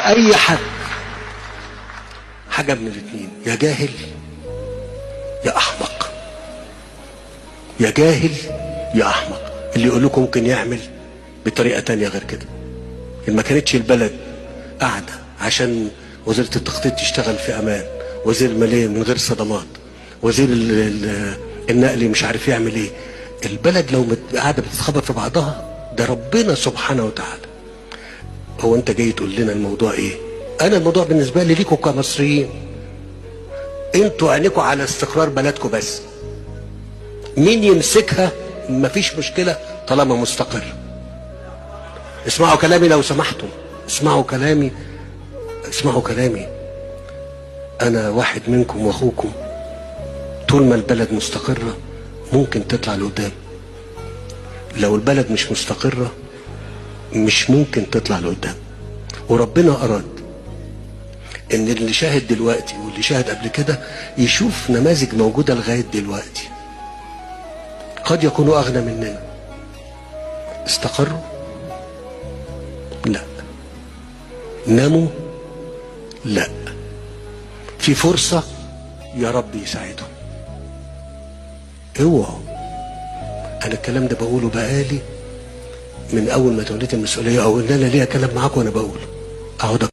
اي حد حاجة من الاثنين، يا جاهل يا احمق، يا جاهل يا احمق. اللي يقول لكم ممكن يعمل بطريقة تانية غير كده. إن ما كانتش البلد قاعدة عشان وزيره التخطيط تشتغل في امان، وزير المالية من غير صدمات، وزير النقل مش عارف يعمل ايه، البلد لو قاعدة بتتخبط في بعضها، ده ربنا سبحانه وتعالى. هو انت جاي تقول لنا الموضوع ايه؟ انا الموضوع بالنسبة لي ليكوا كمصريين، انتوا عينيكوا على استقرار بلدكم بس، مين يمسكها مفيش مشكلة طالما مستقر. اسمعوا كلامي لو سمحتم، اسمعوا كلامي، اسمعوا كلامي، انا واحد منكم واخوكم. طول ما البلد مستقره ممكن تطلع لقدام، لو البلد مش مستقره مش ممكن تطلع لقدام. وربنا اراد ان اللي شاهد دلوقتي واللي شاهد قبل كده يشوف نماذج موجودة لغاية دلوقتي، قد يكونوا اغنى مننا. استقروا؟ لا. ناموا؟ لا. في فرصة، يا رب يساعدهم. اوعوا، انا الكلام ده بقوله بقالي من اول ما توليت المسؤولية، او ان انا ليا كلام معاكم وانا بقوله، اقعد